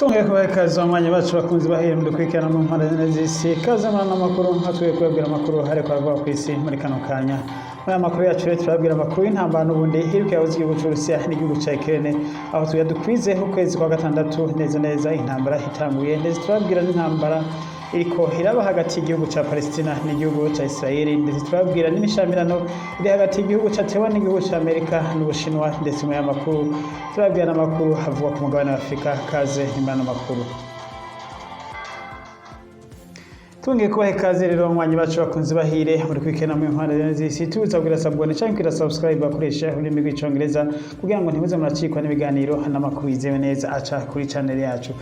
Songeye kubaha ikaze abanywanyi bacu, bakunzi bahembwe dukurikirana mu mpande zine z'isi. Ikaze muri ano makuru, nka tugiye kubabwira amakuru ariko aravugwa ku isi muri kano kanya. Muri aya makuru yacu rero turababwira amakuru y'intambara n'ubundi iriko yabuze igihugu c'Uburusiya n'igihugu ca Ukraine, aho tuya dukwize ukwezi kwa gatandatu neza neza intambara itanguye. Ndetse turababwira n'intambara iriko iraba hagati y'igihugu ca Palestina n'igihugu ca Israeli. Ndetse turababwira n'imishamirano iri hagati y'igihugu ca Taiwan n'igihugu ca Amerika n'Ubushinwa. Ndetse muri aya makuru turababwira n'amakuru avugwa ku mugabane wa Afurika. Kaze nyuma y'ano makuru. Tungeye kubaha ikaze rero, abanywanyi bacu bakunzi bahire muri kwikena mu mpande z'isi. Tuza kugira s'abonner canke kugira subscribe bakoresha ururimi rw'Icongereza kugira ngo ntimuze muracikwa n'ibiganiro n'amakuru yizewe neza aca kuri channel yacu.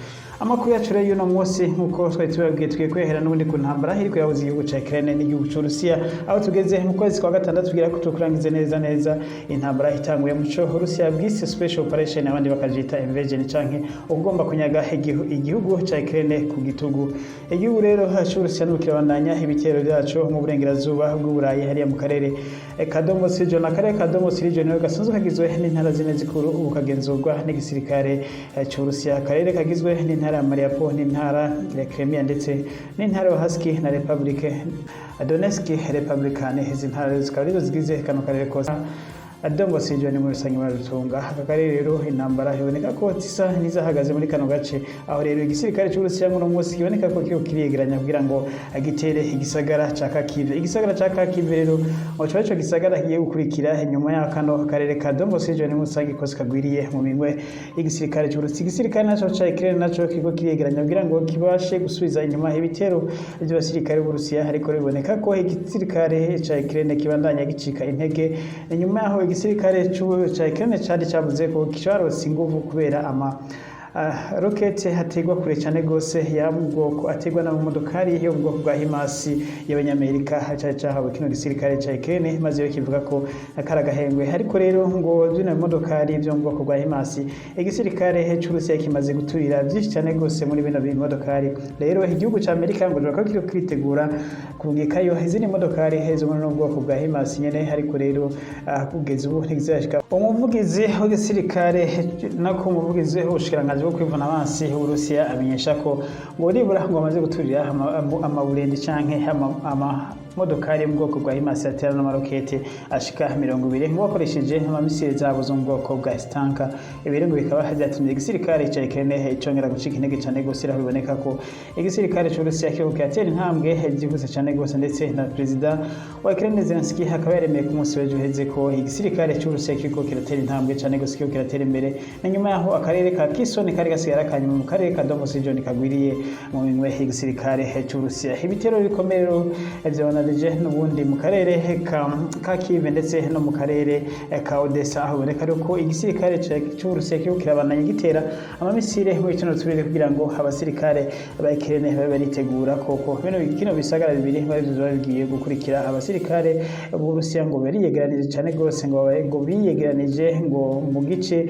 Amakuru yacu rero y'uno munsi, nk'uko twari tubabwiye, tugiye kwehera n'ubundi ku ntambara iriko yahuza igihugu ca Ukraine n'igihugu c'Uburusiya, aho tugeze mu kwezi kwa gatandatu tugira ko tukurangize neza neza intambara itanguye muco Uburusiya bwise special operation, abandi bakajita invasion canke ugomba kunyaga igihugu ca Ukraine ku gitugu. Igihugu rero c'Uburusiya n'ubu kirabandanya ibitero vyaco mu burengerazuba bw'Uburayi, hariya mu karere ka Donbas region. Akarere ka Donbas region rero gasanzwe kagizwe n'intara zine zikuru, ubu kagenzurwa n'igisirikare c'Uburusiya. Akarere kagizwe n'intara ya Mariupol n'intara ya Crimea ndetse n'intara ya Luhansk na Republic Donetsk Republican. Izi ntara rero zikaba arizo zigize kano karere kose. Donbas region muri rusange bararutunga aka karere. Rero intambara iboneka ko zisa n'izahagaze muri kano gace, aho rero igisirikare c'Uburusiya muri uno munsi kiboneka ko kiriko kiriyegeranya kugira ngo gitere igisagara ca Kharkiv. Igisagara ca Kharkiv rero ngo coba ico gisagara kigiye gukurikira inyuma ya kano karere ka Donbas region muri rusange kose kagwiriye mu minwe y'igisirikare c'Uburusiya. Igisirikare naco ca Ukraine naco kiriko kiriyegeranya kugira ngo kibashe gusubiza inyuma ibitero by'abasirikare b'Uburusiya, ariko biboneka ko igisirikare ca Ukraine kibandanya gicika intege inyuma yaho igisirikare ca Ukraine cari cavuze ko caronse inguvu kubera ama rokete ategwa kure cyane gose ya mu bwoko ategwa n'amamodokari yo mu bwoko bwa HIMARS y'Abanyamerika cari cahawe kino gisirikare ca Ukraine, maze yo kivuga ko akari agahengwe. Ariko rero ngo bino bimodokari vyo mu bwoko bwa HIMARS, igisirikare c'Uburusiya kimaze guturira vyinshi cyane gose muri bino bimodokari. Rero igihugu ca Amerika ngo kiriko kiriko kiritegura kurungikayo izindi modokari zo muri buno bwoko bwa HIMARS nyene, ariko rero kugeza ubu ntizirashika. Umuvugizi w'igisirikare, nako umuvugizi w'ubushikiranganji bwo kwivuna abansi w'Uburusiya, amenyesha ko ngo nibura ngo bamaze guturira amaburende canke amamodokari yo mu bwoko bwa HIMARS atera n'amarokete ashika 20, ngo bakoresheje amamisire zabo zo mu bwoko bwa Stanka. Ibi rero ngo bikaba vyatumye igisirikare ca Ukraine congera gucika intege cane gose, aho biboneka ko igisirikare c'Uburusiya kiriko kiratera intambwe zihuse cane gose. Ndetse na perezida wa Ukraine Zelensky akaba yaremeye ku munsi w'ejo uheze ko igisirikare c'Uburusiya kiriko kiratera intambwe cane gose, kiriko kiratera imbere. Na nyuma yaho akarere ka Kherson kari gasigara kanyuma mu karere ka Donbas region kagwiriye mu minwe y'igisirikare c'Uburusiya. Ibitero bikomeye rero vyabandanije n'ubundi mu karere ka Kiev ndetse no mu karere ka Odessa, aho biboneka ko igisirikare c'Uburusiya kiriko kirabandanya gitera amamisire muri tuno turere kugira ngo abasirikare ba Ukraine babe baritegura koko bino kino bisagara bibiri bari bigiye gukurikira. Abasirikare b'Uburusiya ngo bariyegeranije cane gose, ngo biyegeranije ngo mu gice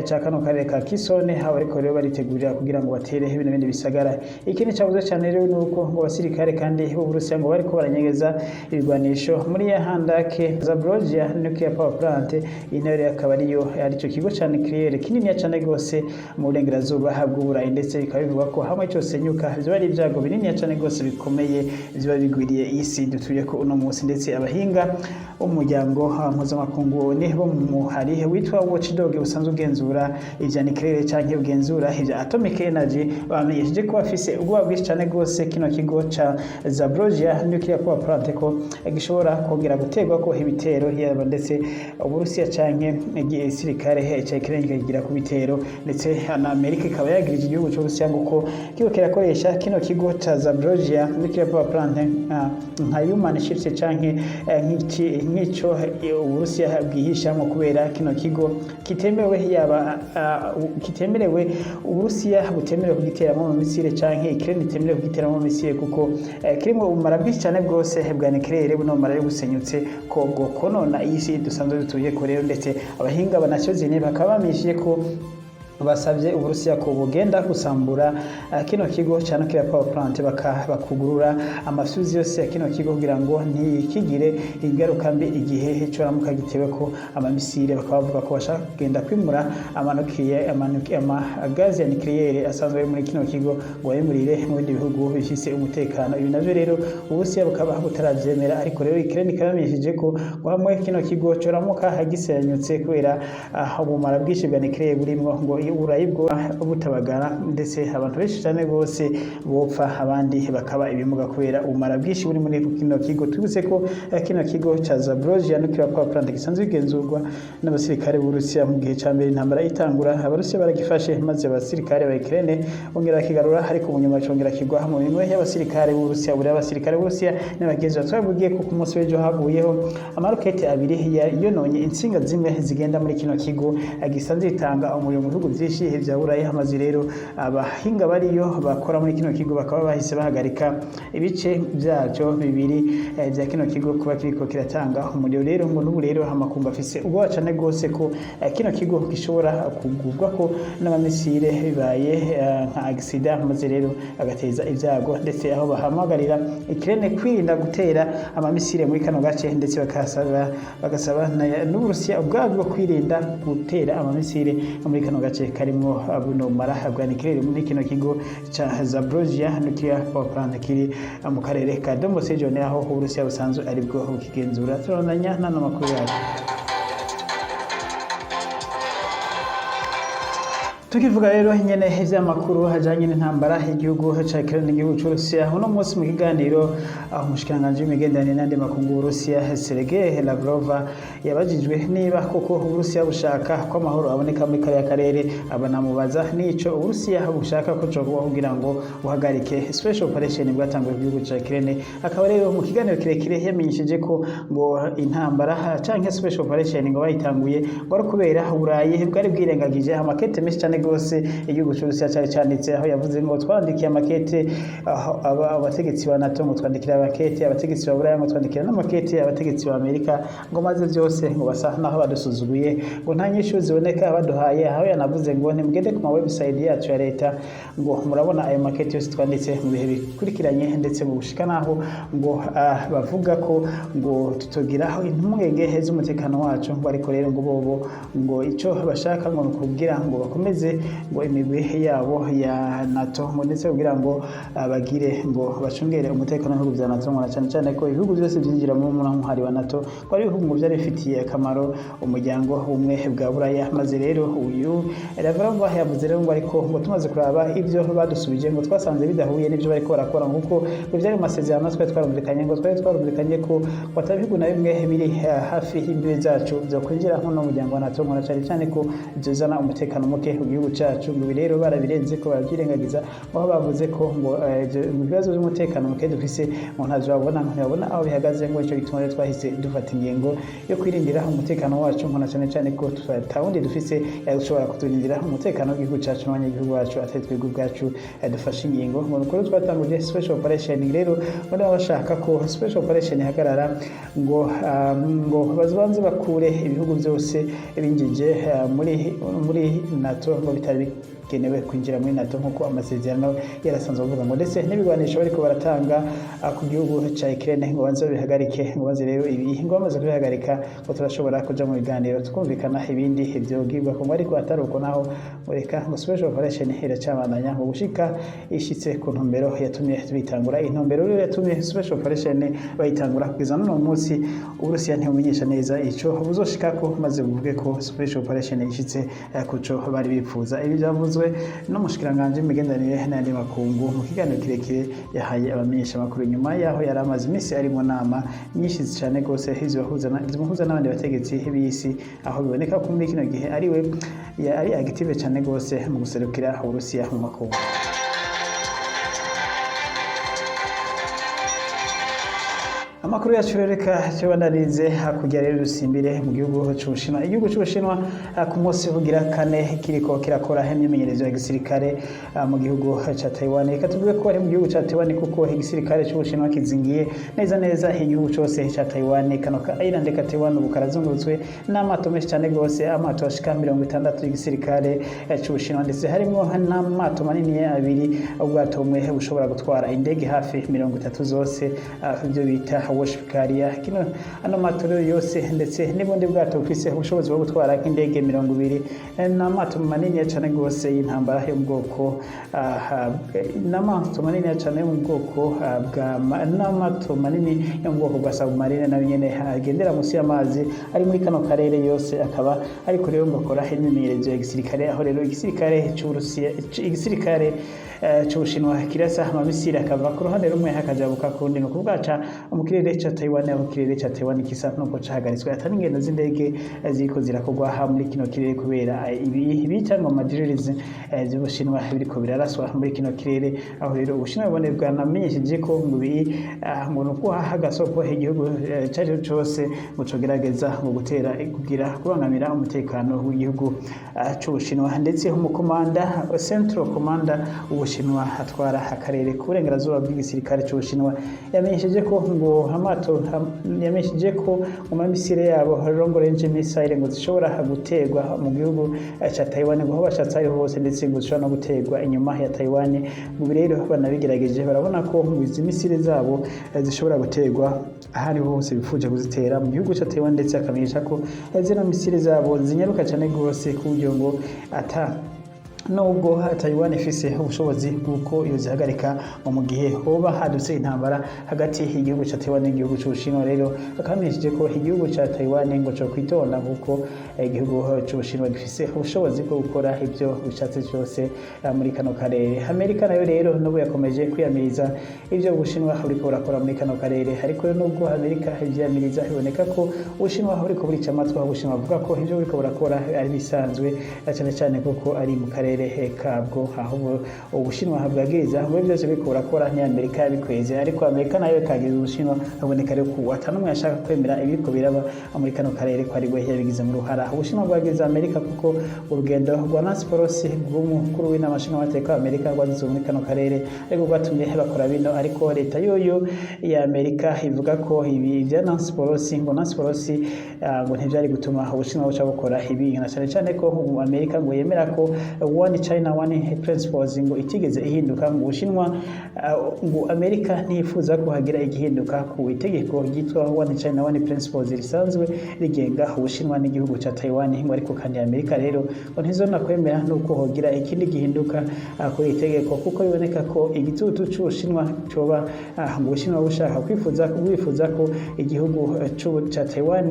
ca kano karere ka Kherson, aho bariko rero baritegurira kugira ngo batere bino bindi bisagara. Ikindi cavuze cane rero nuko ngo abasirikare kandi b'Uburusiya ngo bariko baranyegeza ibigwanisho muri ya handake Zaporozhye Nuclear Power Plant. Iyi nayo rero akaba ariyo arico kigo ca nucléaire kininiya cane gose mu burengerazuba bw'Uburayi, ndetse bikaba bivugwa ko hamwe cyose nyuka vyoba ari ibyago bininiya cane gose bikomeye vyoba bigwiriye isi dutuye ko uno munsi. Ndetse abahinga b'umuryango mpuzamakungu ni bo mu muhari witwa Watchdog usanzwe ugenzura ivya nucléaire canke ugenzura ivya atomic energy bamenyesheje ko bafise ubwoba bwinshi cane gose kino kigo ca Zaporozhye Nuclear Power Plant ko gishobora kongera guterwa ko ibitero, yaba ndetse Uburusiya canke igisirikare ca Ukraine kikagira ku bitero. Ndetse na Amerika ikaba yagirije igihugu c'Uburusiya ngo ko kiriko kirakoresha kino kigo ca Zaporozhye Nuclear Power Plant nka human shield canke nk'ico Uburusiya bwihishamwo, kubera kino kigo kitemewe, yaba kitemerewe, Uburusiya butemerewe kugiteramo misile canke Ukraine itemerewe kugiteramo misile, kuko kirimwo ubumara bwinshi cane bwose bwa nucléaire. Buno bumara rero busenyutse ko bwo konona iyi si dusanzwe dutuye ko. Rero ndetse abahinga ba Nations Unies bakaba bamenyesheje ko Basabye Uburusiya ko bugenda gusambura kino kigo ca nuclear power plant, bakugurura amafyuzi yose ya kino kigo kugira ngo ntikigire ingaruka mbi igihe coramuka gitewe ko amamisire. Bakaba bavuga ko bashaka kugenda kwimura amagazi ya nucléaire asanzwe ari muri kino kigo, ngo bayimurire mu bindi bihugu bifise umutekano. Ibi navyo rero Uburusiya bukaba butaravyemera. Ariko rero Ukraine ikabamenyesheje ko ngo hamwe kino kigo coramuka gisenyutse kubera ubumara bwinshi bwa nucléaire burimwo, ngo Uburayi bwo butabagara, ndetse abantu benshi cyane bose bopfa, abandi bakaba ibimuga kubera ubumara bwinshi buri muri kino kigo. Tubutse ko kino kigo ca Zaporozhye nuclear power plant gisanzwe kigenzurwa n'abasirikare b'Uburusiya. Mu gihe ca mbere intambara itangura, Abarusiya baragifashe, maze abasirikare ba Ukraine bongera bakigarura, ariko mu nyuma congera kigwa mu minwe y'abasirikare b'Uburusiya. Buri abasirikare b'Uburusiya n'abagenzura. Twabwiye ko ku munsi w'ejo haguyeho amarokete abiri yononye intsinga zimwe zigenda muri kino kigo gisanzwe gitanga umuriro mu bihugu byinshi vya Buraya. Amaze rero abahinga bariyo bakora muri kino kigo bakaba bahise bahagarika ibice byacyo bibiri vya kino kigo kuba kiriko kiratanga umuriro. Rero ngo n'ubu rero amakungu afise ubwoba cane gose ko kino kigo gishobora kugubwa ko n'amamisire bibaye nka accident, maze rero agateza ibyago, ndetse aho bahamagarira Ukraine kwirinda gutera amamisire muri kano gace, ndetse bagasaba n'Uburusiya ubwabwo kwirinda gutera amamisire muri kano gace karimwo buno bumara bwa nucléaire muri kino kigo ca Zaporozhye nuclear power plant kiri mu karere ka Donbas region, aho Uburusiya busanzwe aribwo bukigenzura. Turabandanya n'ano makuru yacu. Tukivuga rero nyene ivy'amakuru ajanye n'intambara y'igihugu ca Ukraine n'igihugu c'Uburusiya, uno munsi mu kiganiro aho umushikiranganji w'imigenderanire n'andi makungu w'Uburusiya, Sergei Lavrov, yabajijwe niba koko Uburusiya bushaka ko amahoro aboneka muri kariya karere, abanamubaza n'ico Uburusiya bushaka ko cokorwa kugira ngo buhagarike special operation bwatanguye ku gihugu ca Ukraine. Akaba rero mu kiganiro kirekire yamenyesheje ko ngo intambara canke special operation ngo bayitanguye ngo ari kubera Uburayi bwari bwirengagije amakete menshi cane gose igihugu c'Uburusiya cari canditse, aho yavuze ngo twandikiye amakete aho abategetsi ba NATO, ngo twandikira amakete abategetsi ba Buraya, ngo twandikira n'amakete abategetsi ba Amerika, ngo maze vyose ngo basa naho badusuzuguye, ngo nta nyishu ziboneka baduhaye. Aho yanavuze ngo nimugende ku ma website yacu ya leta, ngo murabona ayo makete yose twanditse mu bihe bikurikiranye, ndetse mu gushika naho ngo bavuga ko ngo tutogiraho impungenge z'umutekano wacu, ngo ariko rero ngo bobo ngo ico bashaka ngo ni ukugira ngo bakomeze ngo imigwi yabo ya NATO, ngo ndetse kugira ngo bagire ngo bacungere umutekano w'ibihugu vya NATO, ngo na cane cane ko ibihugu byose byinjira mu muhari wa NATO ko ari ibihugu ngo vyari bifitiye akamaro umuryango umwe bwa Buraya. Maze rero uyu Lavrov yavuze rero ngo ariko ngo tumaze kuraba ivyo badusubije, ngo twasanze bidahuye n'ivyo bariko barakora, kuko ngo vyari mu masezerano twari twarumvikanye, ngo twari twarumvikanye ko ngo ata bihugu na bimwe biri hafi y'imbibe zacu vyo kwinjira nk'uno muryango wa NATO, ngo na cane cane ko vyozana umutekano muke ku gihugu cacu. Ngo ibi rero barabirenze ko baravyirengagiza, aho bavuze ko ngo ibibazo by'umutekano muke dufise ngo ntavyo babona, ngo ntibabona aho bihagaze, ngo ico gituma rero twahise dufata ingingo yo kwirindira umutekano wacu, ngo na cane cane ko ata wundi dufise ushobora kuturindira umutekano w'igihugu cacu n'abanyagihugu bacu atari twebwe ubwacu dufashe ingingo. Ngo nuko rero twatanguje special operation. Rero ngo niba bashaka ko special operation ihagarara, ngo babanze bakure ibihugu byose binjije muri NATO, ngo bitari bigenewe kwinjira muri NATO nk'uko amasezerano yarasanzwe avuga, ngo ndetse n'ibigwanisho bariko baratanga ku gihugu ca Ukraine ngo banze babihagarike, ngo banze rero ibi, ngo bamaze kubihagarika ngo turashobora kuja mu biganiro tukumvikana ibindi vyogirwa ko, ngo ariko atari uko naho ngo reka, ngo special operation iracabandanya ngo gushika ishitse ku ntumbero yatumye bitangura. Intumbero rero yatumye special operation bayitangura, kugeza n'uno munsi Uburusiya ntibumenyesha neza ico buzoshikako maze buvuge ko special operation ishitse kuco bari bipfuza. Ibi byavuzwe n'umushikiranganji w'imigenderanire n'ayandi makungu mu kiganiro kirekire yahaye abamenyeshamakuru nyuma yaho yari amaze iminsi ari mu nama nyinshi cyane rwose zimuhuza n'abandi bategetsi b'isi, aho biboneka ko muri kino gihe ariwe ari active cyane rwose mu guserukira Uburusiya mu makungu. Amakuru yacu rero arabandanya. Amakuru yacu rero, reka tubandanirize hakurya rero, dusimbire mu gihugu c'Ubushinwa. Igihugu c'Ubushinwa ku munsi bugira kane kiriko kirakora imyimenyerezo ya gisirikare mu gihugu ca Taiwan. Reka tuvuge ko ari mu gihugu ca Taiwan, kuko igisirikare c'Ubushinwa kizingiye neza neza igihugu cose ca Taiwan. Kano ka island ka Taiwan ubu karazungurutswe n'amato menshi cane gose, amato ashika 60 y'igisirikare c'Ubushinwa, ndetse harimwo n'amato manini abiri, ubwato bumwe bushobora gutwara indege hafi 30 zose, ibyo bita warship carrier. Kino ano mato rero yose, ndetse n'ubundi bwato bufise ubushobozi bwo gutwara nk'indege 20, n'amato manini cane gose y'intambara yo mu bwoko n'amato manini cane yo mu bwoko bwa n'amato manini yo mu bwoko bwa submarine, nayo nyene agendera munsi y'amazi, ari muri kano karere yose. Akaba ariko rero ngo akora imyimenyerezo ya gisirikare, aho rero igisirikare c'Uburusiya, igisirikare c'Ubushinwa kirasa amamisiri akava ku ruhande rumwe hakajabuka ku rundi, ni ukuvuga aca mu kirere ca Taiwan, aho ikirere ca Taiwan kisa nuko cahagaritswe, atari ingendo z'indege ziriko zirakorwa muri kino kirere, kubera ibi bita ngo ama drills z'Ubushinwa biriko biraraswa muri kino kirere. Aho rero Ubushinwa bubone bwanamenyesheje ko ngo ibi ngo ni ukuha agasoko igihugu cari cose ngo cogerageza ngo gutera kugira kubangamira umutekano w'igihugu c'Ubushinwa. Ndetse umukomanda, Central Commander w'Ubushinwa atwara akarere k'uburengerazuba bw'igisirikare c'Ubushinwa, yamenyesheje ko ngo amato yamenyesheje ko mu mamisire yabo long range missile ngo zishobora guterwa mu gihugu ca Taiwan, ngo aho bashatse ariho hose, ndetse ngo zishobora no guterwa inyuma ya Taiwan. Ngo rero banabigerageje, barabona ko ngo izi misile zabo zishobora guterwa aho ariho hose bifuje kuzitera mu gihugu ca Taiwan, ndetse akamenyesha ko zino misile zabo zinyaruka cane gose, ku buryo ngo ata nubwo Taiwan ifise ubushobozi bw'uko yozihagarika mu gihe hoba hadutse intambara hagati y'igihugu ca Taiwan n'igihugu c'Ubushinwa. Rero akamenyesheje ko igihugu ca Taiwan ngo co kwitonda, kuko igihugu c'Ubushinwa gifise ubushobozi bwo gukora ibyo bishatse byose muri kano karere. Amerika nayo rero n'ubu yakomeje kwiyamiriza ibyo Ubushinwa buriko burakora muri kano karere. Ariko nubwo Amerika ivyiyamiriza, biboneka ko Ubushinwa buriko burica amatwi, aho Ubushinwa buvuga ko ivyo buriko burakora ari bisanzwe, cyane cyane kuko ari mu karere kabwo, aho Ubushinwa bwagiriza ngo byose biriko burakora ni Amerika yabikweze. Ariko Amerika nayo ikagiriza Ubushinwa. Haboneka rero ko ata n'umwe yashaka kwemera ibiriko biraba muri kano karere ko ari we yabigizemo uruhara. Ubushinwa bwagiriza Amerika kuko urugendo rwa Nancy Pelosi, rw'umukuru w'inama nshingamateka wa Amerika, rwagizwe muri kano karere ariko rwatumye bakora bino. Ariko leta yoyo ya Amerika ivuga ko ibi bya Nancy Pelosi, ngo Nancy Pelosi ngo ntivyari gutuma Ubushinwa buca bukora ibi, na cyane cyane ko Amerika ngo yemera ko One China One Principles ngo itigeze ihinduka, ngo Ubushinwa ngo Amerika ntiyifuza ko hagira igihinduka ku itegeko ryitwa One China One Principles risanzwe rigenga Ubushinwa n'igihugu ca Taiwan. Ngo ariko kandi Amerika rero ngo ntizona kwemera nuko hogira ikindi gihinduka kuri iri tegeko, kuko biboneka ko igitutu c'Ubushinwa coba ngo Ubushinwa bushaka kwifuza bwifuza ko igihugu ca Taiwan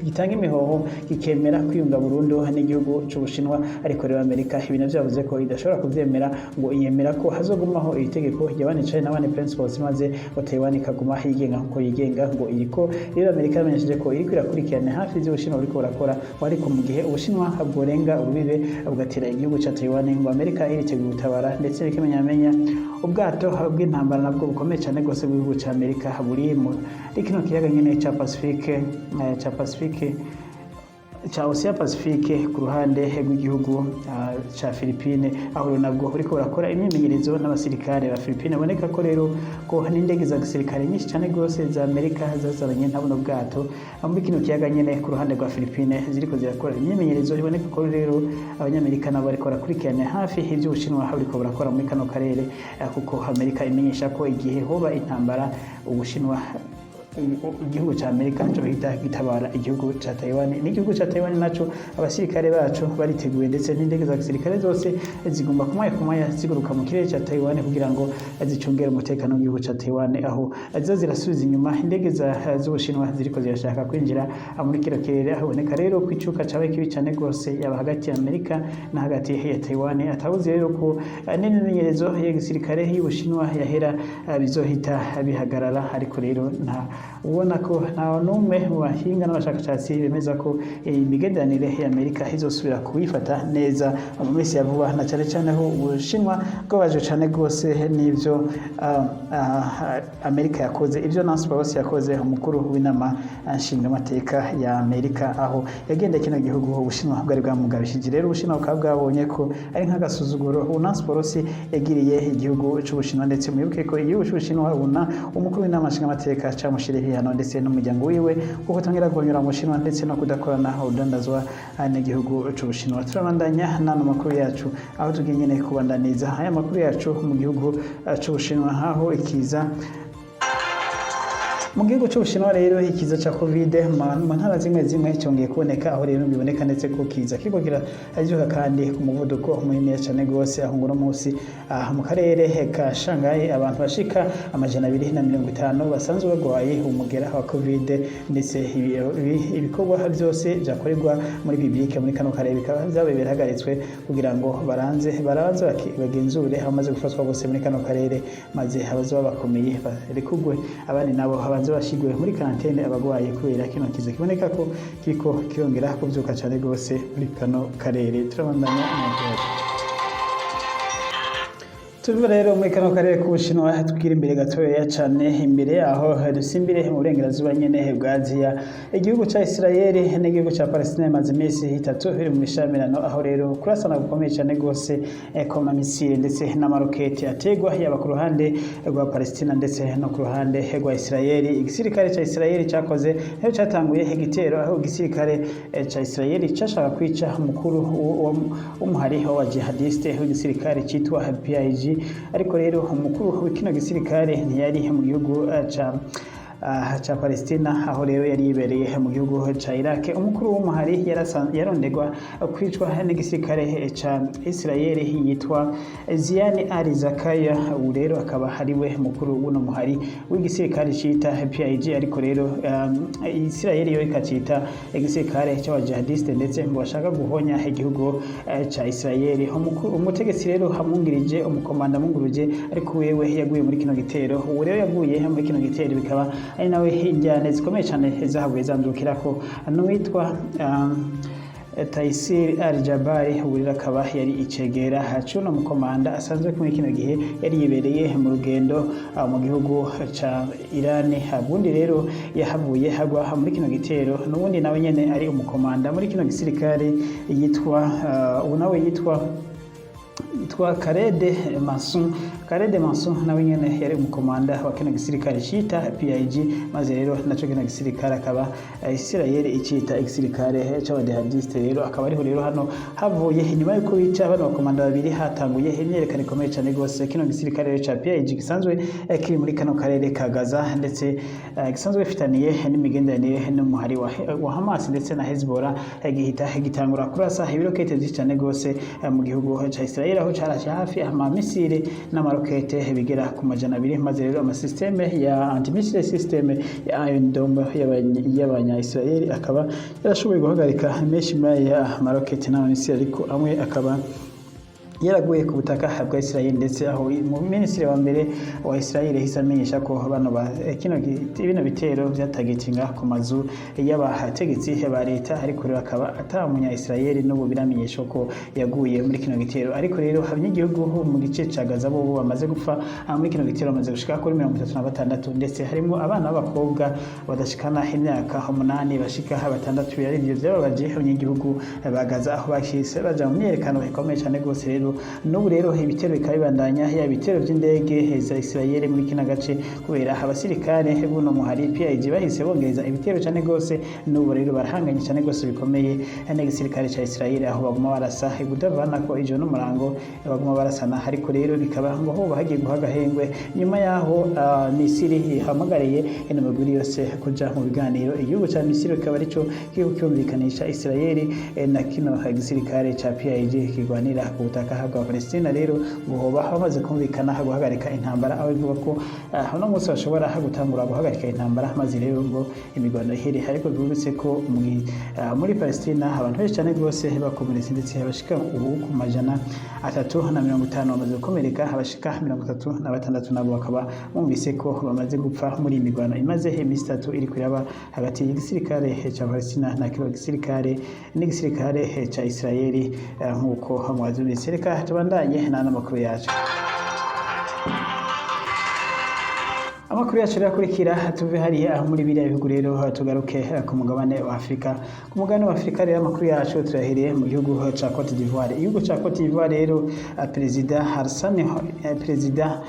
gitanga imihoho, kikemera kwiyunga burundu n'igihugu c'Ubushinwa. Ariko rero Amerika ibi navyo yavuze ko idashobora kuvyemera, ngo iyemera ko hazogumaho iri tegeko rya One China One Principles, maze ngo Taiwan ikaguma yigenga nkuko yigenga. Ngo iriko rero Amerika yamenyesheje ko iriko irakurikirana hafi ivyo Ubushinwa buriko burakora, ariko mu gihe Ubushinwa bworenga urubibe bugatera igihugu ca Taiwan, ngo Amerika iriteguye gutabara. Ndetse bikimenyamenya, ubwato bw'intambara nabwo bukomeye cyane rwose bw'igihugu ca Amerika buri muri kino kiyaga nyene ca Pacifique, ca Ocean Pacifique, ku ruhande rw'igihugu ca Philippine, aho rero nabwo buriko burakora imyimenyerezo n'abasirikare ba Philippine. Boneka ko rero ko n'indege za gisirikare nyinshi cyane rwose za Amerika zazananye na buno bwato muri kino kiyaga nyene ku ruhande rwa Philippine, ziriko zirakora imyimenyerezo. Iboneka ko rero Abanyamerika nabo bariko barakurikirana hafi ivyo Ubushinwa buriko burakora muri kano karere, kuko Amerika imenyesha ko igihe hoba intambara, Ubushinwa, igihugu ca Amerika cyo hita gitabara igihugu ca Taiwan. N'igihugu ca Taiwan naco abasirikare bacu bariteguye, ndetse n'indege za gisirikare zose zigomba kumwanya kumwanya ziguruka mu kirere ca Taiwan kugira ngo zicungere umutekano w'igihugu ca Taiwan, aho ziza zirasubiza inyuma indege z'Ubushinwa ziriko zirashaka kwinjira muri kino kirere. Aho boneka rero ko icuka cabaye kibi cane rwose, yaba hagati ya Amerika na hagati ya Taiwan. Atawuzi rero ko n'imyimenyerezo ya gisirikare y'Ubushinwa yahera, bizohita bihagarara. Ariko rero nta Ubona ko nta n'umwe mu bahinga n'abashakashatsi bemeza ko imigenderanire ya Amerika izosubira kubifata neza mu minsi ya vuba, na cyane cyane aho Ubushinwa bwabajwe cyane rwose n'ibyo Amerika yakoze, ibyo Nancy Pelosi yakoze, umukuru w'inama nshingamateka ya Amerika, aho yagendeye kino gihugu Ubushinwa bwari bwamugabishije. Rero Ubushinwa bukaba bwabonye ko ari nk'agasuzuguro ubu Nancy Pelosi yagiriye igihugu c'Ubushinwa. Ndetse mwibuke ko igihugu c'Ubushinwa ubona umukuru w'inama nshingamateka camushiriye ibihano ndetse n'umuryango wiwe, kuko kutongera guhonyora mu Bushinwa ndetse no kudakorana urudandazwa n'igihugu c'Ubushinwa. Turabandanya n'ano makuru yacu, aho tugiye nyene kubandaniza aya makuru yacu mu gihugu c'Ubushinwa, aho ikiza mu gihugu c'Ubushinwa rero, ikiza ca Covid mu ntara zimwe zimwe cyongeye kuboneka, aho rero biboneka ndetse ko kiza kiriko kiravyuka kandi ku muvuduko munini cyane rwose, aho ngo uno munsi mu karere ka Shanghai abantu bashika 250 basanzwe barwaye umugera wa Covid. Ndetse ibikorwa byose byakorerwa muri public muri kano karere bikaba vyabaye birahagaritswe kugira ngo baranze bagenzure abamaze gufatwa bose muri kano karere, maze abazoba bakomeye barekugwe, abandi nabo babanze bashigwe muri quarantaine, abagwaye, kubera kino kiza kiboneka ko kiriko kirongera kuvyuka cane rwose muri kano karere. Turabandanya amakuru. Tuve rero muri kano karere k'Ubushinwa, twigira imbere gatoya cane. Imbere yaho dusimbire mu burengerazuba nyene bwa Aziya. Igihugu ca Israel n'igihugu ca Palestina bimaze iminsi 3 biri mu mishamirano, aho rero kurasana gukomeye cane rwose ku mamisile ndetse n'amaroketi ategwa yaba ku ruhande rwa Palestina ndetse no ku ruhande rwa Israel. Igisirikare ca Israel cakoze niho catanguye igitero, aho igisirikare ca Israel cashaka kwica umukuru w'umuhari w'abajihadiste w'igisirikare citwa PIG. Ariko rero umukuru w'ikino gisirikare ntiyari mu gihugu ca Palestina, aho rero yari yibereye mu gihugu ca Iraq. Umukuru w'umuhari yarondegwa kwicwa n'igisirikare ca Israel yitwa Ziani Ali Zakaya. Ubu rero akaba ari we mukuru w'uno muhari w'igisirikare cita PIG, ariko rero Israel yo ikacita igisirikare c'abajihadiste, ndetse ngo bashaka guhonya igihugu ca Israel. Umutegetsi rero hamwungirije, umukomanda amwunguruje, ariko wewe yaguye muri kino gitero. Ubu rero yaguye muri kino gitero bikaba ari nawe injyane zikomeye cyane zahavuye zandukirako n'uwitwa Taisir Al Jabari. Ubu rero akaba yari icegera c'uno mukomanda asanzwe muri kino gihe yari yibereye mu rugendo mu gihugu ca Iran. Ubundi rero yahavuye hagwa muri kino gitero n'ubundi nawe nyene ari umukomanda muri kino gisirikare yitwa ubu nawe yitwa Karede Masun. Karede Masun nawe nyene yari umukomanda wa kino gisirikare cita PIG, maze rero naco kino gisirikare akaba Israel icita igisirikare c'abajihadiste. Rero akaba ariho rero hano havuye, inyuma yuko bica bano bakomanda babiri, hatanguye imyerekano ikomeye cane gose. Kino gisirikare rero ca PIG gisanzwe kiri muri kano karere ka Gaza, ndetse gisanzwe bifitaniye n'imigenderanire n'umuhari wa Hamas ndetse na Hezbollah, gihita gitangura kurasa ibirokete vyinshi cane gose mu gihugu ca Israel, aho carashe hafi amamisile n'amarokete bigera ku 200. Maze rero amasystème ya anti-missile system ya Iron Dome y'abanya Israel akaba yarashoboye guhagarika menshi muri aya marokete n'amamisile, ariko amwe akaba yaraguye ku butaka bwa Israel. Ndetse aho mu minisitiri wa mbere wa Israel yahise amenyesha ko bano bino bitero vyatagetinga ku mazu y'abategetsi ba leta, ariko rero akaba ata munya Israel n'ubu biramenyesha ko yaguye muri kino gitero. Ariko rero abanyagihugu mu gice ca Gaza bo bamaze gupfa muri kino gitero bamaze gushika kuri 36, ndetse harimo abana b'abakobwa badashikana imyaka 8 bashika batandatu. Ari ivyo vyababaje abanyagihugu ba Gaza, aho bahise baja mu myiyerekano ikomeye cane rwose. Rero n'ubu rero ibitero bikaba bibandanya, yaba ibitero vy'indege za Israel muri kino gace, kubera abasirikare buno muhari PIG bahise bongereza ibitero cane rwose. N'ubu rero barahanganye cane rwose bikomeye n'igisirikare ca Israel, aho baguma barasa ibudavana ko ijoro n'umurango baguma barasana. Ariko rero bikaba ngo hoba hagiye guha agahengwe nyuma yaho Misiri ihamagariye ino migwi yose kuja mu biganiro. Igihugu ca Misiri kikaba arico kiriko kirumvikanisha Israel na kino gisirikare ca PIG kirwanira ku butaka. butaka bwa Palestina. Rero ngo hoba bamaze kumvikana guhagarika intambara, aho bivuga ko uno munsi bashobora gutangura guhagarika intambara, maze rero ngo imirwano ihere. Ariko bibutse ko muri Palestina abantu benshi cyane rwose bakomeretse, ndetse abashika ubu ku 350 bamaze gukomereka, abashika 36 nabo bakaba bumvise ko bamaze gupfa muri iyi mirwano imaze iminsi 3 iri kuraba hagati y'igisirikare ca Palestina na kino gisirikare n'igisirikare ca Israeli, nk'uko mwavyumvise. Reka tubandanye n'ano makuru yacu. Amakuru yacu rero akurikira, tuve hariya muri biriya bihugu rero tugaruke ku mugabane wa Afurika. Ku mugabane wa Afurika rero amakuru yacu tuyahereye mu gihugu ca Cote d'Ivoire. Igihugu ca Cote d'Ivoire rero, Perezida Alassane, Perezida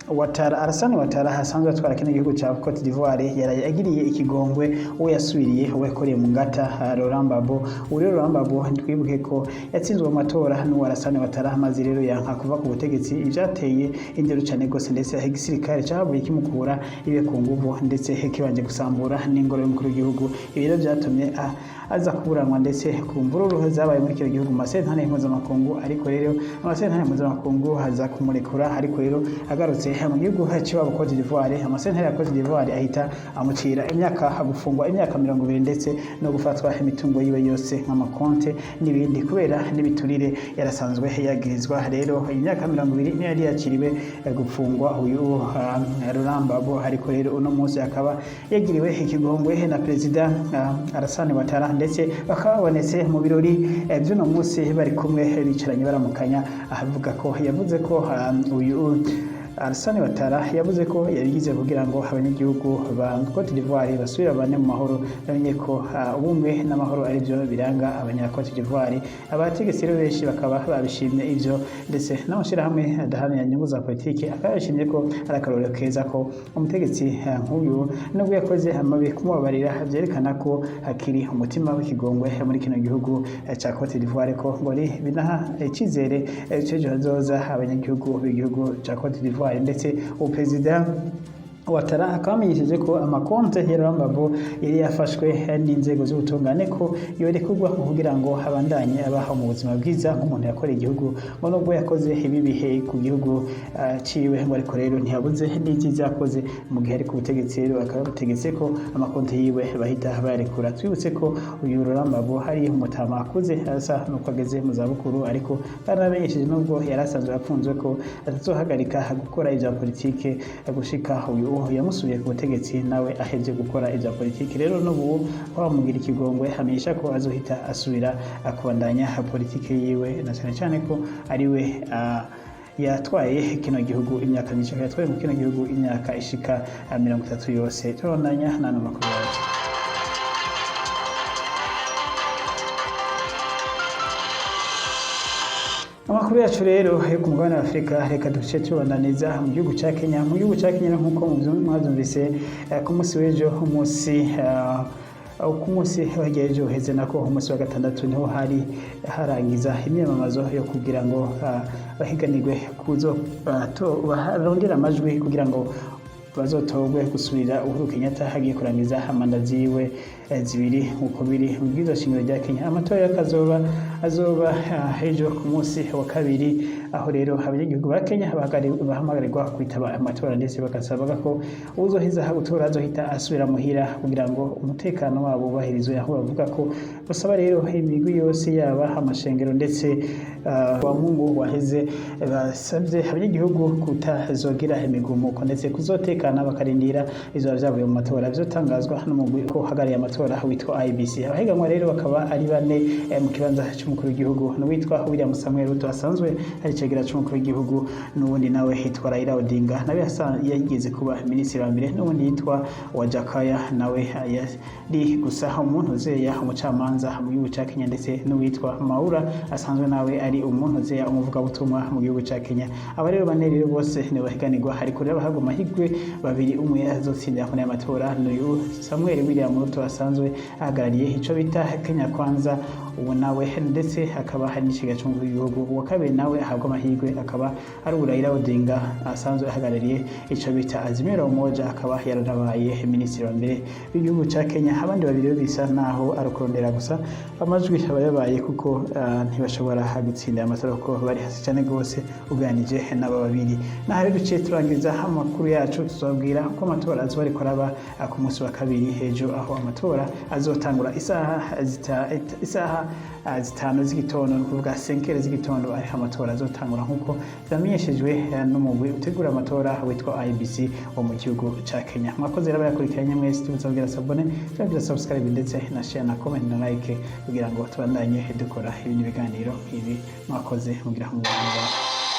Ouattara, Alassane Ouattara asanzwe atwara kino gihugu ca Cote d'Ivoire, yaraye agiriye ikigongwe uwo yasubiriye, uwo yakoreye mu ngata, Laurent Gbagbo. Ubu rero Laurent Gbagbo, twibuke ko yatsinzwe mu matora n'uwo Alassane Ouattara, maze rero yanka kuva ku butegetsi, ivyateye indero cane gose, ndetse igisirikare cahavuye kimukura ibe ku nguvu, ndetse kibanje gusambura n'ingoro y'umukuru w'igihugu. Ibi rero vyatumye aza kuburanwa ndetse ku mvururu zabaye muri kino gihugu mu masentare mpuzamakungu. Ariko rero amasentare mpuzamakungu aza kumurekura, ariko rero agarutse mu gihugu c'iwabo Cote d'Ivoire, amasentare ya Cote d'Ivoire ahita amucira imyaka gufungwa imyaka 20, ndetse no gufatwa imitungo yiwe yose nk'amakonte n'ibindi, kubera n'ibiturire yarasanzwe yagirizwa. Rero imyaka 20 niyo yari yakiriwe gufungwa uyu Laurent Gbagbo, ariko rero uno munsi akaba yagiriwe ikigongwe na Perezida Alassane Ouattara, ndetse bakaba babonetse mu birori by'uno munsi bari kumwe bicaranye baramukanya. Avuga ko yavuze ko uyu Alassane Ouattara yavuze ko yabigize kugira ngo abanyagihugu ba Cote d'Ivoire basubire babane mu mahoro, bamenye ko ubumwe n'amahoro ari byo biranga abanya Cote d'Ivoire. Abategetsi rero benshi bakaba babishimye ivyo, ndetse n'amashirahamwe adaharanira inyungu za politiki akaba yabishimye ko ari akarorero keza ko umutegetsi nk'uyu, nubwo yakoze amabi, kumubabarira vyerekana ko hakiri umutima w'ikigongwe muri kino gihugu ca Cote d'Ivoire, ko ngo binaha icizere c'ejo hazoza abanyagihugu b'igihugu ca Cote d'Ivoire. Ndetse ubu Perezida Ouattara akaba amenyesheje ko amakonte ya Laurent Gbagbo yari yafashwe n'inzego z'ubutungane ko yorekurwa kugira ngo abandanye abaho mu buzima bwiza nk'umuntu yakoreye igihugu, ngo nubwo yakoze ibi bihe ku gihugu ciwe, ngo ariko rero ntiyabuze n'ivyiza yakoze mu gihe ari ku butegetsi. Rero akaba yabutegetse ko amakonte yiwe bahita bayarekura. Twibutse ko uyu Laurent Gbagbo hari umutama akuze, asa nuko ageze mu zabukuru, ariko baranamenyesheje nubwo yari asanzwe apfunzwe ko atazohagarika gukora ivya politike gushika uyu yamusubiye ku butegetsi nawe ahevye gukora ivya politiki. Rero n'ubu bamugira ikigongwe, hamenyesha ko azohita asubira kubandanya politike yiwe, na cyane cyane ko ariwe yatwaye kino gihugu imyaka myinshi, yatwaye mu kino gihugu imyaka ishika 30 yose. Turabandanya n'ano makuru yacu. Amakuru yacu rero yo ku mugabane wa Afurika, reka duce tubandaniza mu gihugu ca Kenya. Mu gihugu ca Kenya, nk'uko mwavyumvise, ku munsi w'ejo, umunsi ku munsi wagiye ejo uheze, nako umunsi wa gatandatu, niho hari harangiza imyamamazo yo kugira ngo bahiganirwe kuzo barondera amajwi kugira ngo bazotorwe gusubira Uhuru Kenyatta hagiye kurangiza manda ziwe zibiri, nk'uko biri mu bwirizwa shingiro rya Kenya. Amatora y'akazoba azoba ejo ku munsi wa kabiri, aho rero abanyagihugu ba Kenya bahamagarirwa kwitaba amatora, ndetse bagasaba ko uzoheza gutora azohita asubira muhira kugira ngo umutekano wabo wubahirizwe, aho bavuga ko basaba rero imigwi yose, yaba amashengero, ndetse wa Mungu waheze basabye abanyagihugu kutazogira imigumuko, ndetse kuzotekana bakarindira izoba vyavuye mu matora bizotangazwa n'umugwi uhagarariye amatora witwa IEBC. Abahiganwa rero bakaba ari bane mu kibanza c'umukuru w'igihugu: n'uwitwa William Samuel Ruto asanzwe ari icegera c'umukuru w'igihugu, n'uwundi nawe yitwa Raila Odinga, nawe yigeze kuba minisitiri wa mbere, n'uwundi yitwa Wajackoyah, nawe yari gusa umuntu uzeya umucamanza mu gihugu ca Kenya, ndetse n'uwitwa Mwaura asanzwe nawe ari umuntu uzeya umuvugabutumwa mu gihugu ca Kenya. Aba rero bane rero bose nibo bahiganirwa, ariko rero bahabwa amahirwe babiri umwe azotsindira muri aya matora n'uyu Samuel William Ruto asanzwe ahagarariye ico bita Kenya Kwanza. Uwo nawe ndetse akaba hari n'ikigega cy'umukuru w'igihugu. Uwa kabiri nawe ahabwa amahirwe akaba ari Raila Odinga, asanzwe ahagarariye ico bita Azimio la Umoja, akaba yaranabaye minisitiri wa mbere w'igihugu ca Kenya. Abandi babiri bo bisa naho ari ukurondera gusa amajwi aba yabaye, kuko ntibashobora gutsinda amatora kuko bari hasi cyane rwose uganije n'aba babiri. Naho rero duciye turangiza amakuru yacu, tuzabwira ko amatora azoba ariko araba ku munsi wa kabiri ejo, aho amatora azotangura isaha 5 z'igitondo, ni ukuvuga 5 heures z'igitondo, ariho amatora azotangura nk'uko vyamenyeshejwe n'umugwi utegura amatora witwa IEBC wo mu gihugu ca Kenya. Mwakoze rero abayakurikiranye mwese, tubasabwira s'abonner, tubabwira subscribe, ndetse na share na comment na like, kugira ngo tubandanye dukora ibindi biganiro nk'ibi. Mwakoze, mugira umubano.